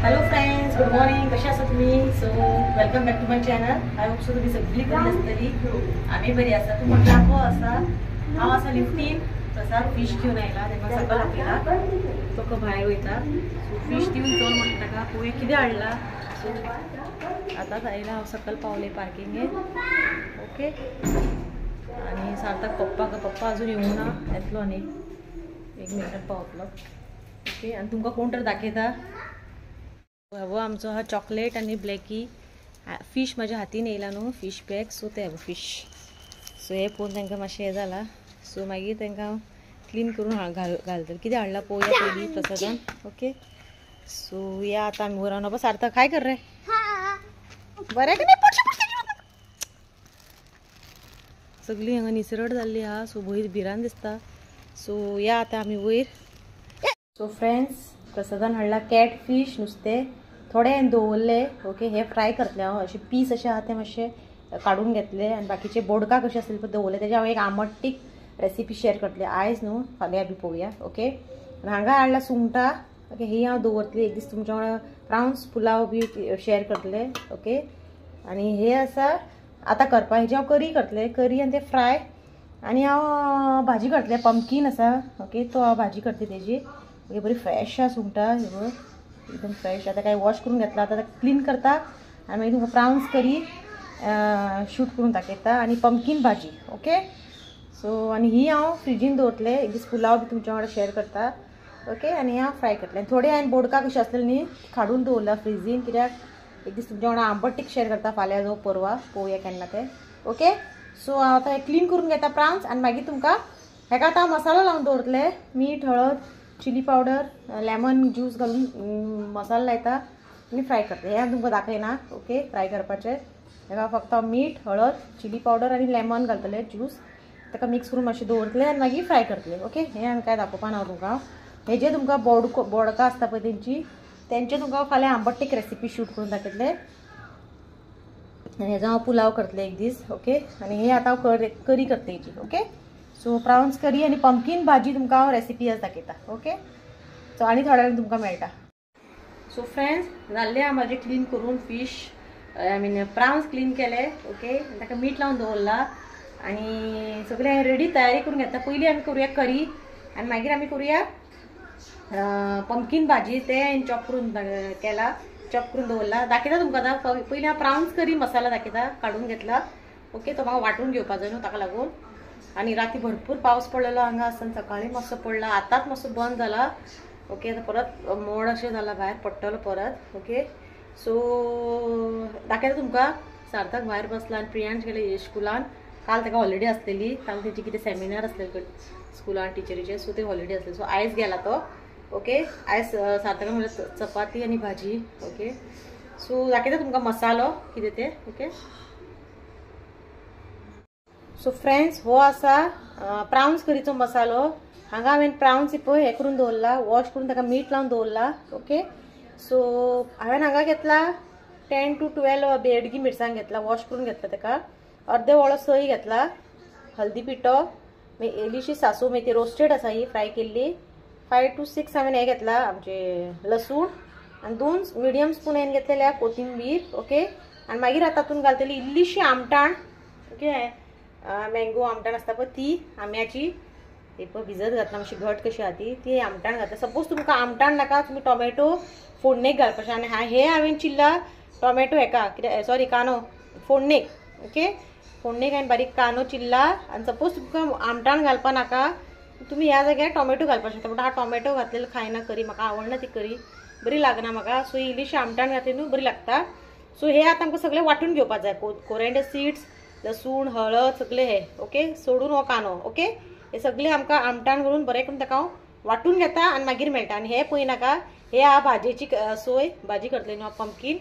Hello friends, good morning. कशे आसा तुमी? So welcome back to my channel. I hope so तुमी सगळी बरी आसतली। आमी बरी आसा। तूं म्हटलं आपो आसा, हांव आसा लिफ्टीन। तसा फिश घेवन आयला, तेका सकयल आपयला, तो भायर वयता। सो फिश दिवन चल म्हणटा ताका, पळोवया कितें हाडला। सो आतांच आयला हांव, सकयल पावले पार्किंगेर। ओके, आनी सार्थक पप्पाक, पप्पा अजून येवंक ना, येतलो आनी एक मिनटान पावतलो। ओके, आनी तुमकां कोण तर दाखयता। हो आमचो हा चॉकलेट आनी ब्लॅकी फिश म्हाज्या हातीन येयला न्हू, फिश बॅग। सो ते फिश, सो हे पळोवन तांकां मातशें हें जालां। सो मागीर तांकां हांव क्लीन करून घालतलें। कितें हाडलां पळोवया पयलीं प्रसादान। ओके, सो या आतां आमी वरान। बाबा सार्थक काय कर रे, बरें की नाही? सगळी हांगा निसरट जाल्ली आहा। सो वयर भिरांत दिसता। सो या आतां आमी वयर। सो फ्रेंड्स, प्रसादान हाडला कॅट फिश नुस्तें, थोडे हांवें दवरले। ओके, हे फ्राय करतले हांव, अशे पीस अशे आहा ते मातशे काडून घेतले आनी बाकीचे बोडका कशे आसले पळय दवरले। तेजे हांव एक आमटटीक रेसिपी शेअर करतले आयज न्हू, फाल्यां बी पळोवया। ओके, आनी हांगा हाडला सुंगटां। ओके, ही हांव दवरतले एक दीस तुमच्या वांगडा प्रावन्स पुलाव बी शेअर करतले। ओके, आनी हे आसा आतां करपाक, हेजी हांव करी करतले, करी आनी ते फ्राय। आनी हांव भाजी करतले, पंपकीन आसा। ओके, तो हांव भाजी करतले तेजी। ओके, बरी फ्रेश आसा सुंगटां, हे पळय एकदम फ्रेश। आतां काय वॉश करून घेतला, आतां क्लीन करता आनी मागीर तुमकां प्रावन्स करी शूट करून दाखयता आनी पंपकीन भाजी। ओके, सो आनी ही हांव फ्रिजीन दवरतले, एक दीस पुलाव बी तुमच्या वांगडा शेअर करता। ओके, आनी हांव फ्राय करतलें। थोडे हांवें बोडका कशें आसलें न्ही काडून दवरला फ्रिजीन, कित्याक एक दीस तुमच्या वांगडा आंबटीक शेअर करता फाल्यां जावं परवा, पळोवया केन्ना तें। ओके, सो हांव आतां क्लीन करून घेता प्रावन्स आनी मागीर तुमकां हेका आतां हांव मसालो लावन दवरतलें। मीठ, हळद, चिली पावडर, लेमन ज्यूस घालून मसालो लायता आनी फ्राय करता। हें हांव तुमकां दाखयना। ओके, फ्राय करपाचें हेका फक्त मीठ, हळद, चिली पावडर आनी लेमन घालतलें ज्यूस, ताका मिक्स करून मातशें दवरतलें आनी मागीर फ्राय करतलें। ओके, हें हांवें कांय दाखोवपा ना तुमकां। हेजे तुमकां बोडकां आसता पळय तेंची, तेंचे तुमकां फाल्यां आंबटीक रेसिपी शूट करून दाखयतलें। आनी हेजो हांव पुलाव करतलें एक दीस। ओके, आनी हे आतां हांव करी करतलें हेजी। ओके, सो प्रावन्स करी आनी पंपकीन भाजी तुमकां हांव रेसिपी आज दाखयता। ओके, सो आनी थोड्या वेळान तुमकां मेळटा। सो फ्रेंड्स, जाल्लें आहा म्हाजें क्लीन करून fish, I mean prawns clean केले। ओके, ताका मीठ लावन दवरला आनी सगळें हांवें रेडी तयारी करून घेतला। पयलीं आमी करुया करी आनी मागीर आमी करुया पंपकीन भाजी। तें हांवें चॉप करून केला, चॉप करून दवरला, दाखयता तुमकां आतां। पयलीं हांव प्रावन्स करी मसाला दाखयता, काडून घेतला। ओके, तो म्हाका वांटून घेवपा जाय न्हू, ताका लागून। आनी राती भरपूर पावस पडलेलो हांगा आसतना, सकाळी मातसो पडला, आतांच मातसो बंद जाला। ओके, आतां परत मोड अशें जाला, भायर पडटलो परत। ओके, सो दाखयता तुमकां। सार्थक भायर बसला आनी प्रियांश गेले स्कुलान। काल ताका हॉलिडे आसलेली, काल तेजी कितें सेमिनार आसलेले स्कुलान टिचरीचे, सो ते हॉलिडे आसले, सो आयज गेला तो। ओके, आयज सार्थकान म्हणल्यार चपाती आनी भाजी। ओके, सो दाखयता तुमकां मसालो कितें तें। ओके, सो फ्रेंड्स, हो आसा प्रावन्स करीचो मसालो। हांगा हांवें प्रावन्स पळय हें करून दवरला, वॉश करून ताका मीठ लावन दवरला। ओके, सो हांवें हांगा घेतला 10 to 12 Byadgi मिरसांग घेतला, वॉश करून घेतला ताका। अर्दे वळो सय घेतला, हल्दी पिठो, मागीर इल्लीशी सासू मेथी रोस्टेड आसा ही फ्राय केल्ली। 5 to 6 हांवें हें घेतला आमचें लसूण, आनी 2 मिडियम स्पून हांवें घेतलेल्या कोथिंबीर। ओके, आनी मागीर आतां तातूंत घालतली इल्लीशी आमटाण। ओके, मँगो आमटाण आसता पळय ती आंब्याची, ती पळय भिजत घातला मातशी घट कशी आहा ती, ती आमटाण घातला। सपोज तुमकां आमटाण नाका, तुमी टोमॅटो फोडणेक घालपाचें। आनी हे हांवें चिल्ला टोमॅटो हेका कितें सॉरी कांदो फोडणेक। ओके, फोडणेक हांवें बारीक कांदो चिल्ला। आनी सपोज तुमकां आमटाण घालपा नाका, तुमी ह्या जाग्यार टोमॅटो घालपाक शकता। पूण हांव टोमॅटो घातलेलो खायना करी, म्हाका आवडना ती करी, बरी लागना म्हाका। सो इल्लीशी आमटाण घातली न्हू बरी लागता। सो हे आतां आमकां सगळें वांटून घेवपाक जाय, कोरिएंडर सीड्स, लसूण, हळद सगळे हे। ओके, सोडून हो कांदो। ओके, हे सगळे आमकां आमटाण घालून बरें करून ताका हांव वांटून घेता आनी मागीर मेळटा। आनी हे पळय नाका, हे आहा भाजयेची सोय, भाजी करतले न्हू पंपकीन।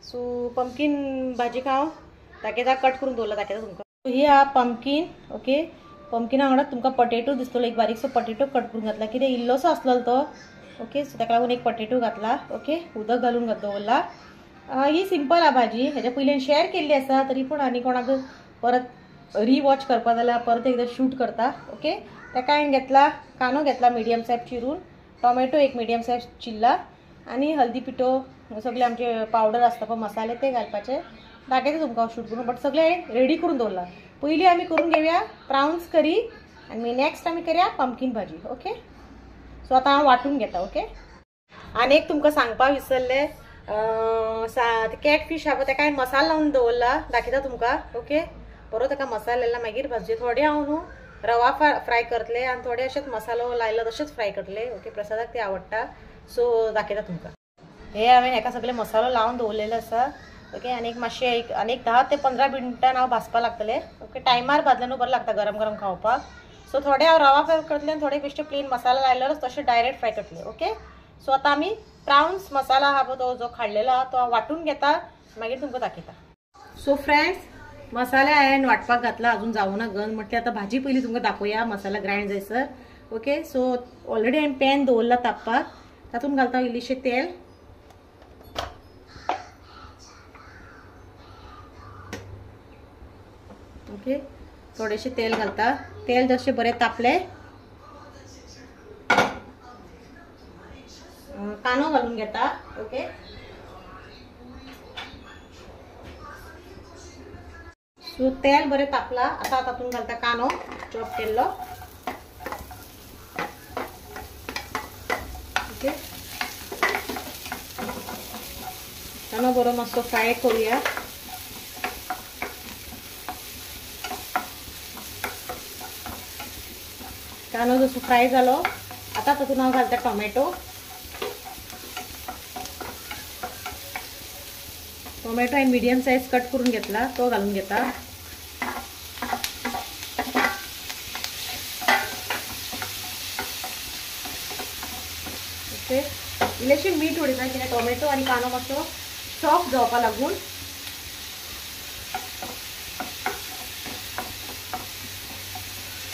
सो पंपकीन भाजीक हांव दाखयता, कट करून दवरला, दाखयता तुमकां। ही आहा पंपकीन। ओके, पंपकिना वांगडा तुमकां पटेटो दिसतलो, एक बारीकसो पटेटो कट करून घातला, कितें इल्लोसो आसलेलो तो। ओके, सो ताका लागून एक पटेटो घातला। ओके, उदक घालून दवरला। ही सिंपल आहा भाजी, हेच्या पयलीं शेअर केल्ली आसा, तरी पूण आनी कोणाक परत रिवॉच करपा जाल्यार परत एकदां शूट करता। ओके, ताका हांवें घेतला कांदो घेतला मिडियम सायज चिरून, टोमॅटो एक मिडियम सायज चिरला, आनी हल्दी पिठो सगळे आमचे पावडर आसता पळय मसाले ते घालपाचे. दाखयता तुमकां शूट करून, बट सगळे रेडी करून दवरला. पयलीं आमी करून घेवया प्राउन्स करी आनी नेक्स्ट आमी करया पंपकीन भाजी. ओके, सो आतां हांव वांटून घेता. ओके, आनी एक तुमकां सांगपाक विसरलें, कॅट फीश आहा पळय तेका हांवें मसालो लावन दवरला, दाखयता तुमकां. ओके, बरो ताका मसालो लायला. मागीर भाजये थोडे हांव न्हू रवा फ्राय करतले आनी थोडे अशेंच मसालो लायलो तशेंच फ्राय करतले. ओके, प्रसादाक ते आवडटा, सो दाखयता तुमकां. हे हांवें हेका सगळे मसालो लावन दवरलेलो आसा. ओके, आनी एक मातशें एक आनी एक 10 ते 15 मिनटान हांव भाजपाक लागतले. ओके, टायमार भाजले न्हू बरें लागता गरम गरम खावपाक. सो थोडे हांव रवा फ्राय करतले आनी थोडे बेश्टे प्लेन मसालो लायलो तशें डायरेक्ट फ्राय करतले. ओके, सो आतां आमी प्राउन्स मसाला आहा पळय तो जो खाडलेलो आहा तो हांव वांटून घेता, मागीर तुमकां दाखयता. सो फ्रेंड्स, मसाले हांवें वांटपाक घातला, अजून जावना गन, म्हटल्यार आतां भाजी पयलीं तुमकां दाखोवया मसाला ग्रायंड जायसर. ओके, सो ऑलरेडी हांवें पॅन दवरला तापपाक, तातूंत घालता इल्लीशें तेल. ओके, थोडेशें तेल घालता. तेल जशें बरें तापलें कांदो घालून घेता. ओके, सो तेल बरें तापला, आतां तातूंत घालता कांदो चॉप केल्लो. ओके, कांदो बरो मातसो फ्राय करूया. कांदो जसो फ्राय जालो आतां तातूंत हांव घालता टोमॅटो. टोमॅटो हांवें मिडियम सायज कट करून घेतला, तो घालून घेता. ओके, इल्लेशें मीठ उडयता कित्याक टोमॅटो आनी कांदो मातसो सॉफ्ट जावपा लागून.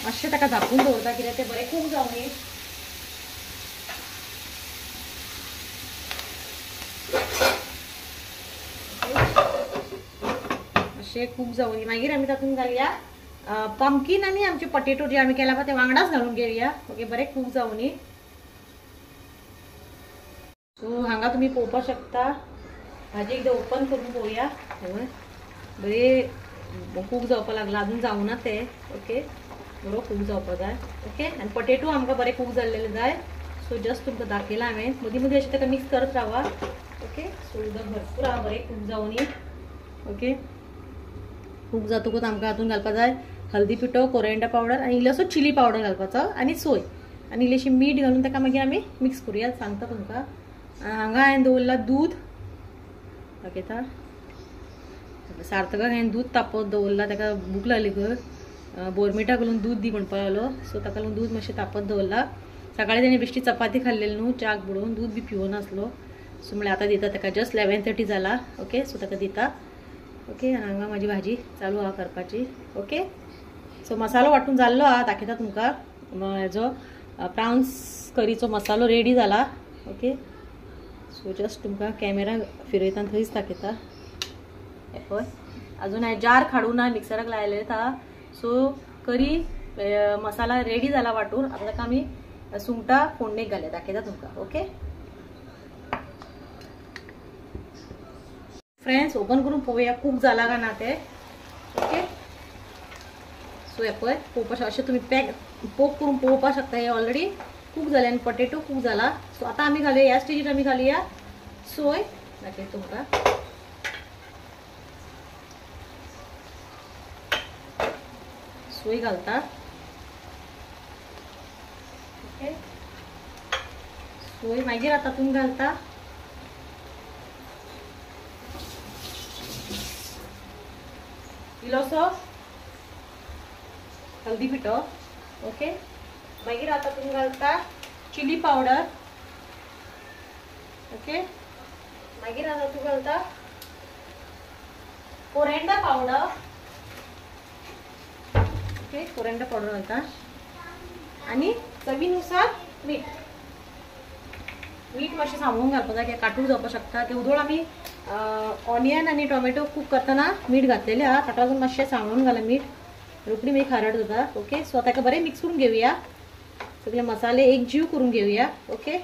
मातशें ताका धांपून दवरता कित्याक तें बरें कूक जावं न्ही. मातशें कूक जावं न्ही. मागीर आमी तातूंत घालया पंपकीन आनी आमचे पटेटो जे आमी केला पळय ते वांगडाच घालून घेवया. ओके, बरें कूक जावं न्ही. सो हांगा तुमी पळोवपाक शकता, भाजी एकदां ओपन करून पळोवया. बरें कूक जावपाक लागला, अजून जावना ते. ओके, बरो कूक जावपाक जाय. ओके, आनी पटेटो आमकां बरें कूक जाल्लेले जाय. सो जस्ट तुमकां दाखयलां हांवें, मदीं मदीं अशें ताका मिक्स करत रावा. ओके, सो उदक भरपूर आहा, बरें कूक जावनी. ओके, कूक जातकूच आमकां हातूंत घालपाक जाय हल्दी पिठो, कोरिएंडर पावडर आनी इल्लोसो चिली पावडर घालपाचो आनी सोय आनी इल्लीशी मीठ घालून ताका मागीर आमी मिक्स करुया. सांगता तुमकां. हांगा हांवें दवरलां दूद, दाखयता. सार्थकाक हांवें दूद तापोवन दवरलां, ताका भूक लागली खंय, बोरमिटा घालून दूद दी म्हणपाक लागलो. सो ताका लागून दूद मातशें तापत दवरलां. सकाळी तेणें बेश्टी चपाती खाल्लेली न्हू, च्याक बुडोवन, दूद बी पिवनासलो. सो म्हणल्यार आतां दिता ताका, जस्ट 11:30 जाला. ओके, सो ताका दिता. ओके, आनी हांगा म्हाजी भाजी चालू आहा करपाची. ओके, सो मसालो वांटून जाल्लो आहा, दाखयता तुमकां. हेजो प्राउन्स करीचो मसालो रेडी जाला. ओके, सो जस्ट तुमकां कॅमेरा फिरयता थंयच दाखयता. पळय, अजून हांवें जार काडूं ना, मिक्सराक लायलें आहा. सो करी मसाला रेडी जाला वांटून. आतां ताका आमी सुंगटां फोडणेक घालया, दाखयता तुमकां. ओके फ्रेंड्स, ओपन करून पळोवया कूक जाला काय ना ते. ओके, सो हे पळय पळोवपाक अशें तुमी पॅक पोक करून पळोवपाक शकता. हे ऑलरेडी कूक जालें आनी पटेटो कूक जाला. सो आतां आमी घालुया, ह्या स्टेजीर आमी घालुया सोय, दाखयता तुमकां. सोय घालता. ओके, सोय मागीर आतां तातूंत घालता इल्लोसो हल्दी पिठो. ओके, मागीर आतां तातूंत घालता चिली पावडर. ओके, मागीर आतां तातूंत घालता coriander powder. Okay, coriander powder घालता आनी चवीनुसार मीठ. मीठ मातशें सांबाळून घालपाक जाय, कित्याक काटूर जावपाक शकता. ते उदोळ आमी ऑनियन आनी टोमॅटो कूक करतना मीठ घातलेलें आहा, ताका लागून मातशें सांबाळून घाला मीठ, रोखडी मागीर खारट जाता. ओके, सो ताका बरें मिक्स करून घेवया, सगळे मसाले एक जीव करून घेवया. ओके,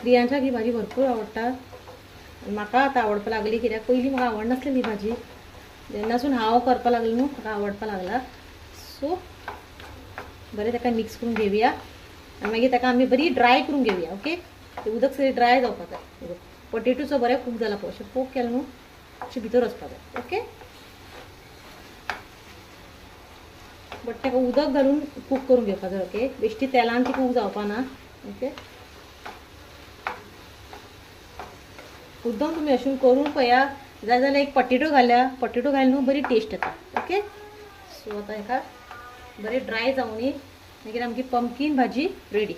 प्रियांशाक ही भाजी भरपूर आवडटा. म्हाका आतां आवडपाक लागली कित्याक पयलीं म्हाका आवडनासली ही भाजी, जेन्नासून हांव करपाक लागलें न्हू म्हाका आवडपाक लागला. सो बरें ताका मिक्स करून घेवया आनी मागीर ताका आमी बरी ड्राय करून घेवया. ओके, ते उदक सगळें ड्राय जावपाक जाय. पटेटोचो बरें कूक जाला पळय, अशें पोक केलें न्हू अशें भितर वचपाक जाय. ओके, बट ताका उदक घालून कूक करून घेवपाक जाय. ओके, बेश्टी तेलान ती कूक जावपा ना. ओके, मुद्दम तुमी अशें करून पळया, जाय जाल्यार एक पटेटो घाल्या, पटेटो घाल न्हू बरी टेस्ट येता. ओके, सो आतां हेका बरें ड्राय जावनी मागीर आमची पंपकीन भाजी रेडी.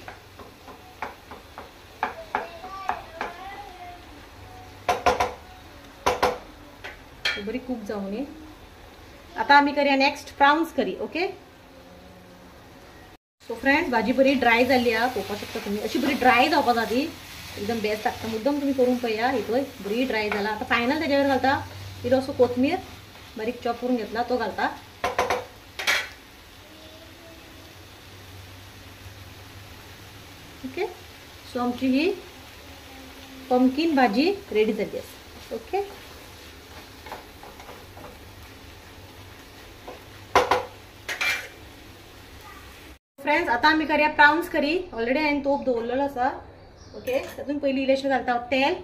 बरी कूक जावनी. आतां आमी करया next prawns curry. Okay, so friends भाजी बरी ड्राय जाल्ली आहा, पळोवपाक शकता तुमी. अशी बरी ड्राय जावपाक जाय ती, एकदम बेस्ट लागता. मुद्दम तुमी करून पळया. ही पळय बरी ड्राय जाला. आतां फायनल तेजेर घालता इल्लोसो कोथमीर बारीक चॉप करून घेतला तो घालता. ओके, सो आमची ही पंपकीन भाजी रेडी जाल्ली आसा. ओके, फ्रेंड्स आतां आमी करया प्राउन्स करी. ऑलरेडी हांवें तोप दवरलेलो आसा. ओके, तातूंत पयलीं इल्लेशें घालता तेल.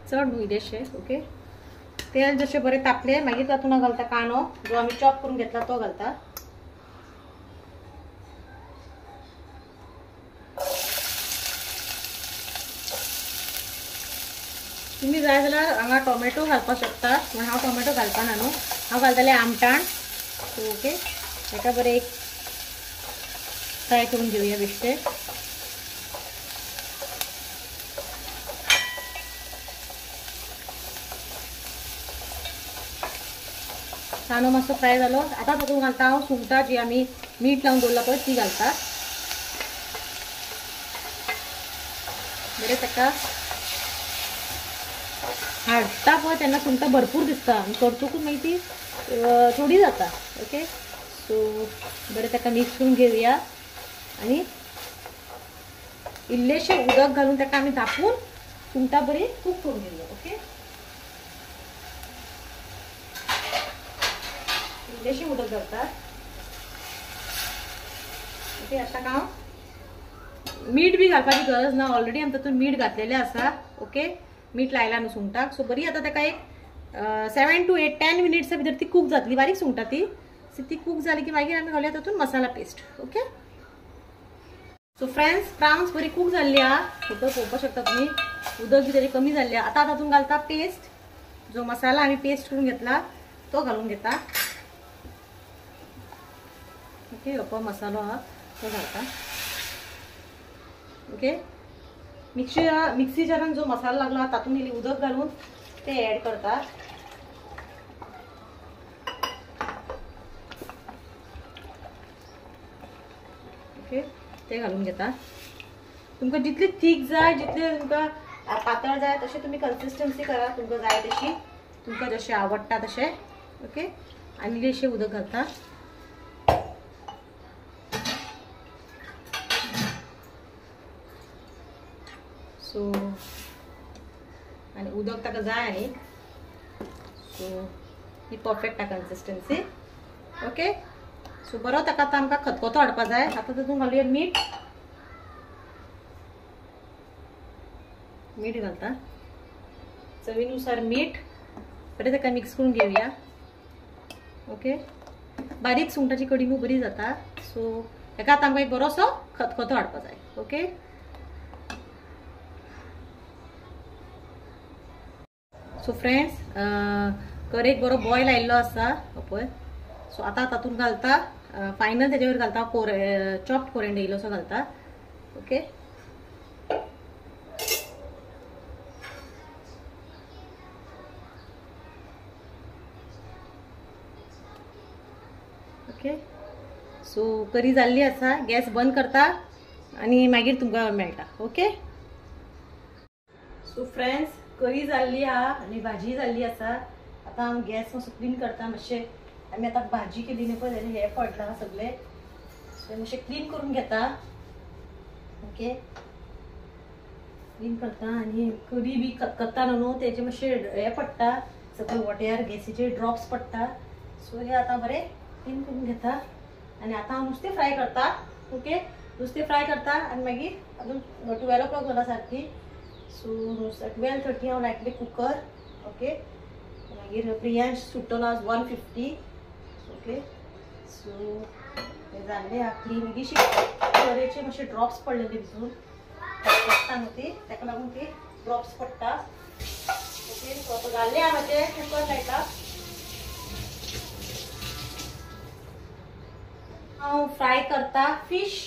चड न्हू इल्लेशें. ओके, तेल जशें बरें तापलें मागीर तातूंत घालता कांदो जो आमी चॉप करून घेतला तो घालता. तुम्ही जाय जाल्यार हांगा टोमॅटो घालपाक शकता, पूण हांव टोमॅटो घालपाना न्हू, हांव घालतलें आमटाण. ओके, ताका बरें एक फ्राय करून घेवया बेश्टे. कांदो मातसो फ्राय जालो, आतां तातूंत घालता हांव सुंगटां जी आमी मीठ लावन दवरला पळय ती घालता. बरें ताका हाडटा पळय तेन्ना सुंगटां भरपूर दिसता आनी करतकूच मागीर ती थोडी जाता. ओके, सो बरें ताका मिक्स करून घेवया आनी इल्लेशें उदक घालून ताका आमी धांपून सुंगटां बरी कूक करून घेवया. ओके, इल्लेशें उदक घालता. ओके, आतां हांव मीठ बी घालपाची गरज ना, ऑलरेडी आमी तातूंत मीठ घातलेलें आसा. ओके, मीठ लायला न्हू सुंगटाक. सो बरी आतां ताका एक 7 to 8 10 मिनिट्सा भितर ती कूक जातली, बारीक सुंगटां ती. सो ती कूक जाली की मागीर आमी घालया तातूंत masala paste. Okay, so friends prawns बरी कूक जाल्ली आहा, फोटो पळोवपाक शकता तुमी. उदक बी तरी कमी जाल्लें आहा. आतां तातूंत घालता पेस्ट, जो मसाला आमी पेस्ट करून घेतला तो घालून घेता. ओके, हो मसालो आहा तो घालता. ओके, मिक्सी जारान जो मसाला लागला तातूंत इल्लें उदक घालून ते ऍड करता. ओके, ते घालून घेता. तुमकां जितली थीक जाय, जितले तुमकां पातळ जाय तशें तुमी कन्सिस्टन्सी करा, तुमकां जाय तशी, तुमकां जशें आवडटा तशें. ओके, आनी इल्लेशें उदक घालता. सो आनी उदक ताका जाय आनी सो ही परफेक्ट आहा कन्सिस्टन्सी. ओके, सो बरो ताका आतां आमकां खतखतो हाडपा जाय. आतां तातूंत घालुया मीठ, मीठ घालता चवीनुसार मीठ. बरें ताका मिक्स करून घेवया. ओके, बारीक सुंगटाची कडी न्हू बरी जाता. सो ताका आतां आमकां एक बरोसो खतखतो हाडपा जाय. ओके, सो फ्रेंड्स करेक बरो बॉयल आयिल्लो आसा पळय. सो आतां तातूंत घालता फायनल तेजेर घालता चॉप्ड कोरिएंडर इल्लोसो घालता. ओके, ओके, सो करी जाल्ली आसा, गॅस बंद करता आनी मागीर तुमकां मेळटा. ओके, सो फ्रेंड्स करी जाल्ली आहा आनी भाजी जाल्ली आसा. आतां हांव गॅस मातसो क्लीन करता मातशें. आमी आतां भाजी केली न्ही पळय, हे पडलां सगळें, सो मातशें क्लीन करून घेता. ओके, क्लीन करता. आनी करी बी खतखत्ता न्हू तेजे मातशें हे पडटा सगळे वट्यार गॅसीचे ड्रॉप्स पडटा. सो हे आतां बरें क्लीन करून घेता. आनी आतां हांव नुस्तें फ्राय करता. ओके, नुस्तें फ्राय करता आनी मागीर अजून 12 o'clock जाला सारकी. सो 12:30 हांव लायतलें कुकर. ओके, मागीर प्रियांश सुट्टलो आज 1:50. ओके, सो हे जाल्लें आहा क्लीन. इल्लीशी करेचे मातशे ड्रॉप्स पडलेले भिजून पडटा न्हू ती, ताका लागून ती ड्रॉप्स पडटा. ओके, सो आतां घाल्लें आहा म्हाजें कुकर लायता. हांव फ्राय करता फिश.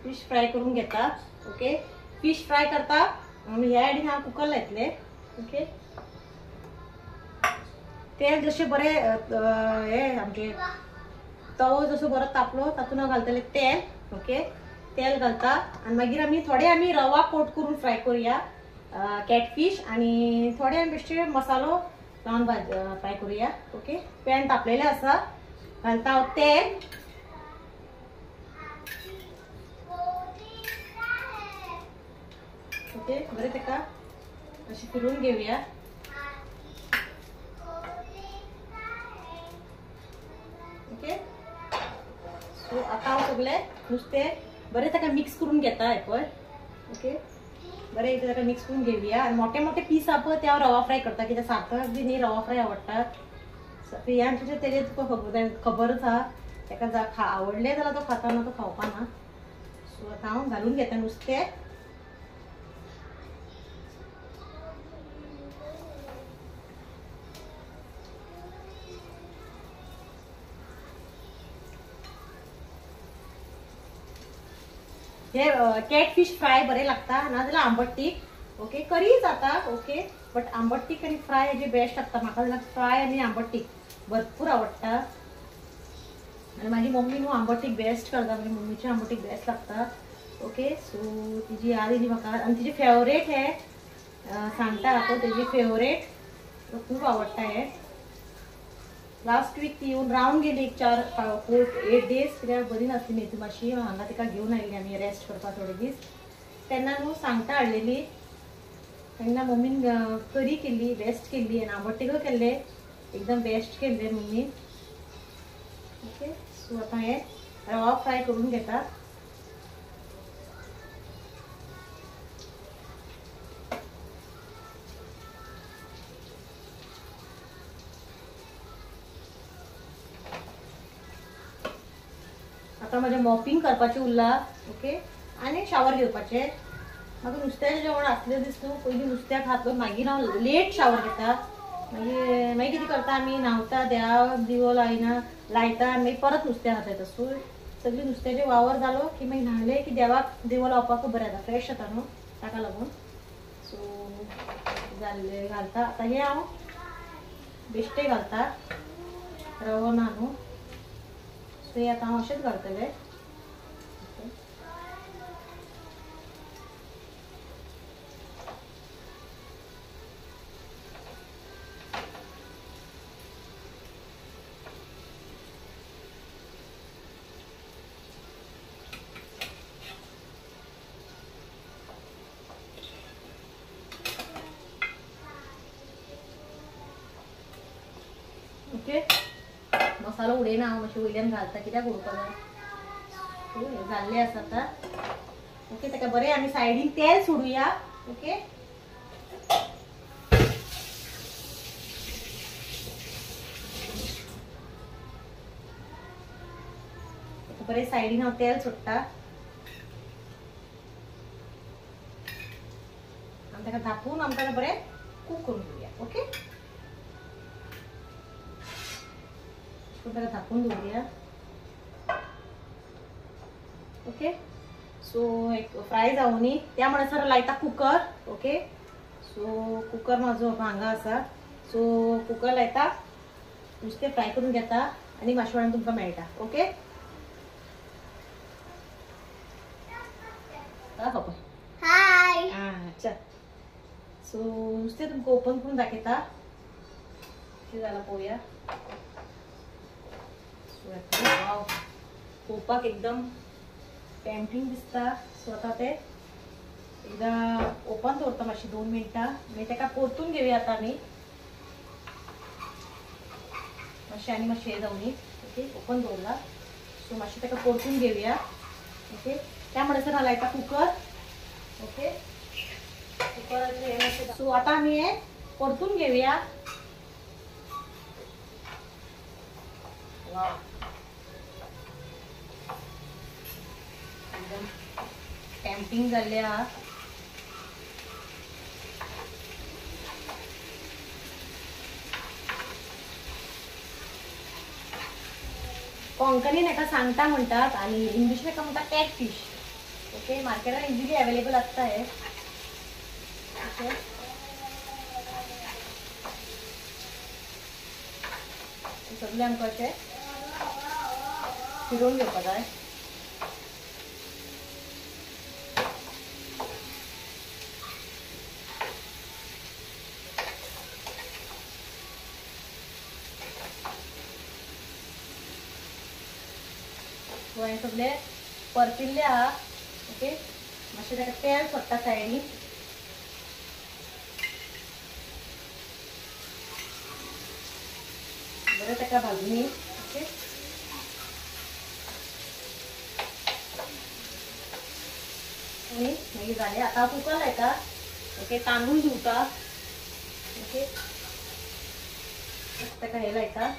फिश फ्राय करून घेता. ओके, फिश फ्राय करता आमी. ह्या सायडीन हांव कुकर लायतले. ओके, तेल जशें बरें हे आमचे तवो जसो बरो तापलो तातूंत हांव घालतलें तेल. ओके, तेल घालता आनी मागीर आमी थोडे आमी रवा कोट करून फ्राय करुया कॅटफीश, आनी थोडे आमी बेश्टे मसालो लावन फ्राय करुया. ओके, पॅन तापलेलें आसा, घालता हांव तेल. ओके, बरें तेका अशें फिरोवन घेवया. ओके, सो आतां हांव सगळें नुस्तें बरें ताका मिक्स करून घेता हें पळय. ओके, बरें एकदां ताका मिक्स करून घेवया. आनी मोटे मोटे पीस आहा पळय ते हांव रवा फ्राय करता, कित्याक सार्थकाक बी न्ही रवा फ्राय आवडटा. प्रियांशाचें तेजें तुका खबरच आहा, ताका आवडलें जाल्यार तो खाता, ना तो खावपा ना. सो आतां हांव घालून घेता नुस्तें. हे कॅटफिश फ्राय बरें लागता, नाजाल्यार आंबट तीख. ओके, करी जाता. ओके, बट आंबट तीख आनी फ्राय हेजे बेस्ट लागता म्हाका. जाल्यार फ्राय आनी आंबट तीख भरपूर आवडटा. आनी म्हाजी मम्मी न्हू आंबट तीख बेस्ट करता, म्हजी मम्मीची आंबट तीख बेस्ट लागता. ओके, सो तिजी याद येयली म्हाका. आनी तिजी फेवरेट हे सांगता पळय, तेजी फेवरेट खूब आवडटा हे. लास्ट वीक ती येवन रावन गेली एक 4, 4, 8 डेज, कित्याक बरी नासली न्ही ती मातशी. हांगा तिका घेवन आयली आमी रेस्ट करपाक थोडे दीस. तेन्ना न्हू सांगटा हाडलेली, तेन्ना मम्मीन करी केल्ली बेस्ट केल्ली आनी आंबट तिखूय केल्ले एकदम बेस्ट केल्ले मम्मीन. ओके, सो आतां हे रवा फ्राय करून घेता. आतां म्हाजें मॉपिंग करपाचें उरलां. ओके, आनी शावर घेवपाचें. म्हाका नुस्त्याचें जेवण आसलें दीस न्हू पयलीं नुस्त्याक हात लावन मागीर हांव लेट शावर घेता. मागीर मागीर कितें करता आमी, न्हांवता, देवाक दिवो लायना लायता आनी मागीर परत नुस्त्याक हात लायता. सो सगळें नुस्त्याचें वावर जालो की मागीर न्हालें की देवाक दिवो लावपाक बरें जाता, फ्रेश जाता न्हू ताका लागून. सो जाल्लें घालता. आतां हें हांव बेश्टें घालता, रवो ना न्हू. सो हे आतां हांव अशेंच घालतलें. ओके, मसालो उडयना हांव, मातशें वयल्यान घालता कित्याक उडोवपा जाय. सो जाल्लें आसा आतां. ओके, ताका बरें आमी सायडीन तेल सोडुया. ओके, बरें सायडीन हांव तेल सोडटा आनी ताका धापून आमकां बरें कूक करून घेवया. ओके, ताका धापून दवरुया. ओके, सो एक फ्राय जावनी त्या म्हणसर लायता कुकर. ओके, सो कुकर म्हाजो हांगा आसा. सो कुकर लायता, नुस्तें फ्राय करून घेता आनी मातशे वेळान तुमकां मेळटा. ओके, हाय. चल, सो नुस्तें तुमकां ओपन करून दाखयता कितें जालां पळोवया. वाव, पळोवपाक एकदम टेम्पटिंग दिसता. सो आतां ते एकदां ओपन दवरता मातशें 2 मिनटां, मागीर ताका परतून घेवया आतां आमी मातशें आनी मातशें हें जावनी. ओके, ओपन दवरला. सो मातशें ताका परतून घेवया. ओके, त्या म्हणसर हांव लायता कुकर. ओके, कुकराचें हें मातशें. सो आतां आमी हें परतून घेवया. वाव, एकदम टेम्पटिंग जाल्लें आहा. कोंकणीन हेका सांगटा म्हणटात आनी इंग्लिशीन हेका म्हणटात कॅट फिश. ओके, मार्केटान इजिली अवेलेबल आसता हे. ओके, सगळें आमकां अशें फिरोवन घेवपा जाय. सो हें सगळें परतिल्लें आहा. ओके, मातशें ताका तेल सोडटा सायडीन. बरें ताका भाजून. ओके, आनी मागीर जालें. आतां कुकर लायता. ओके, तांदूळ धुवता. ओके, ताका हें लायता,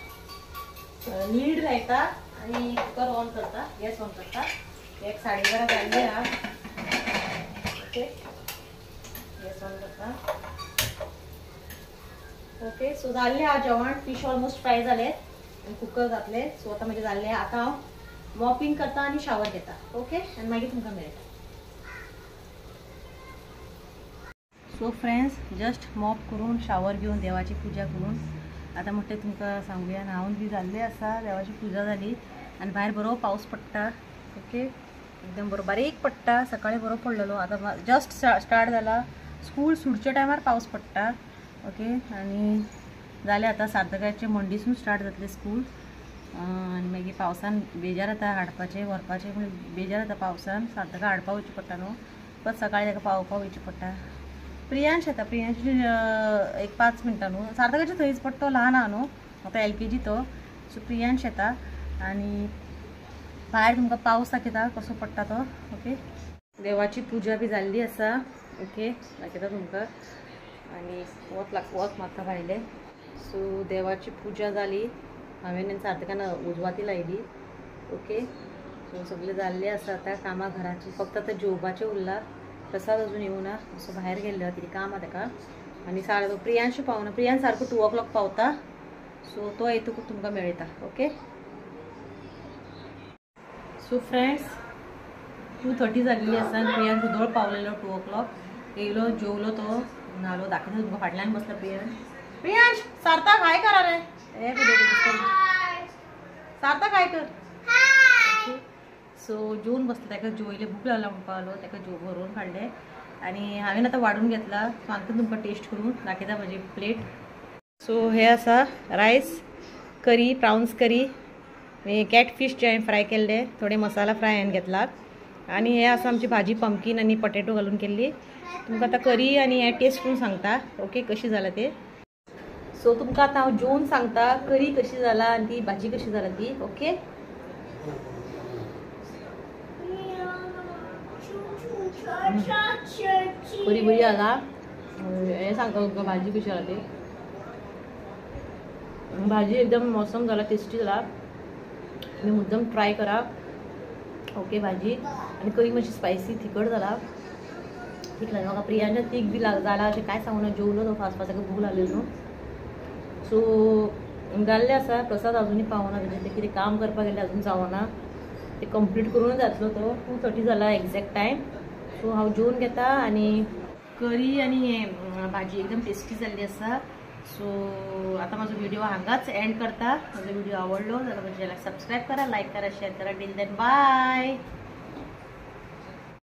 लीड लायता आनी कुकर ऑन करता, गॅस ऑन करता. एक 12:30 जाल्लें आहा. ओके, गॅस ऑन करता. ओके, सो जाल्लें आहा जेवण. फिश ऑलमोस्ट फ्राय जालें आनी कुकर जातलें. सो आतां म्हजें जाल्लें. आतां हांव मॉपिंग करता आनी शावर घेता. ओके, आनी मागीर तुमकां मेळटा. सो फ्रेंड्स, जस्ट मॉप करून शावर घेवन देवाची पुजा करून आतां म्हटलें तुमकां सांगुया. न्हांवन बी जाल्लें आसा, देवाची पुजा जाली आनी भायर बरो पावस पडटा. ओके, एकदम बरो बारीक पडटा. सकाळी बरो पडलेलो, आतां जस्ट स्टार्ट जाला. स्कूल सुटच्या टायमार पावस पडटा. ओके, आनी जालें आतां सार्थकाचें मंडीसून स्टार्ट जातलें स्कूल. आनी मागीर पावसान बेजार जाता हाडपाचें व्हरपाचें, पूण बेजार जाता पावसान. सार्थका हाडपाक वयचें पडटा न्हू, परत सकाळीं ताका पावोवपाक वयचें पडटा. प्रियांश येता, प्रियांश एक 5 मिनटां न्हू. सार्थकाचें थंयच पडटा, तो ल्हान आहा न्हू, आतां LKG तो. सो प्रियांश येता आनी भायर तुमकां पावस दाखयता कसो पडटा तो. ओके, देवाची पुजा बी जाल्ली आसा. ओके, दाखयता तुमकां. आनी वत वत मारता भायलें. सो देवाची पुजा जाली, हांवें सार्थकान उजवाती लायली. ओके, सो सगळें जाल्लें आसा. आतां कामां घराचीं, फक्त आतां जेवपाचें उरलां. प्रसाद अजून येवना, असो भायर गेल्लो कितें काम आहा ताका. आनी प्रियांश पावना, प्रियांश सारको 2 o'clock पावता. सो तो येतकूच तुमकां मेळटा. ओके, सो फ्रेंड्स, 2:30 जाल्ली आसा आनी प्रियांश उदळ पावलेलो 2 o'clock. येयलो, जेवलो, तो न्हालो. दाखयता तुमकां फाटल्यान बसला प्रियांश. प्रियांश, सार्थक हाय करा रे. सार्थक हाय कर. सो जेवन बसला, ताका जेवयलें, भूक लागला म्हणपाक लागलो, ताका भरोवन काडलें आनी हांवें आतां वाडून घेतला. सांगता तुमकां टेस्ट करून दाखयता म्हजी प्लेट. सो हे आसा रायस करी, प्रावन्स करी, कॅट फिश जे हांवें फ्राय केल्ले, थोडे मसाला फ्राय हांवें घेतला. आनी हे आसा आमची भाजी, पंपकीन आनी पटेटो घालून केल्ली. तुमकां आतां करी आनी हे टेस्ट करून सांगता. ओके, कशी जाला ते. सो तुमकां आतां हांव जेवन सांगता करी कशी जाला आनी ती भाजी कशी जाला ती. ओके, करी बरी जाला. हें सांगता तुमकां भाजी कशी जाला ती. भाजी एकदम मौसम जाला, टेस्टी जाला. तुम्ही मुद्दम ट्राय करा. ओके, भाजी आनी करी मातशी स्पायसी तिखट जाला. ठीक लागला म्हाका. प्रियांच्या तीख बी जाला अशें कांय सांगूना. जेवलो तो फास्ट फास्ट, ताका भूक लागलेली न्हू. सो जाल्लें आसा. प्रसाद अजुनूय पावना, तेजें तें कितें काम करपाक गेलें अजून जावना, ते कंप्लीट करूनच जातलो तो. 2:30 जाला एग्जॅक्ट टायम. सो हांव जेवन घेता आनी करी आनी हें भाजी एकदम टेस्टी जाल्ली आसा. सो आता माझो व्हिडिओ हांगाच एंड करता. माझो व्हिडिओ आवडलो जाल्यार म्हज्या चॅनलाक सबस्क्रायब करा, लायक करा, शेअर करा. Till then bye.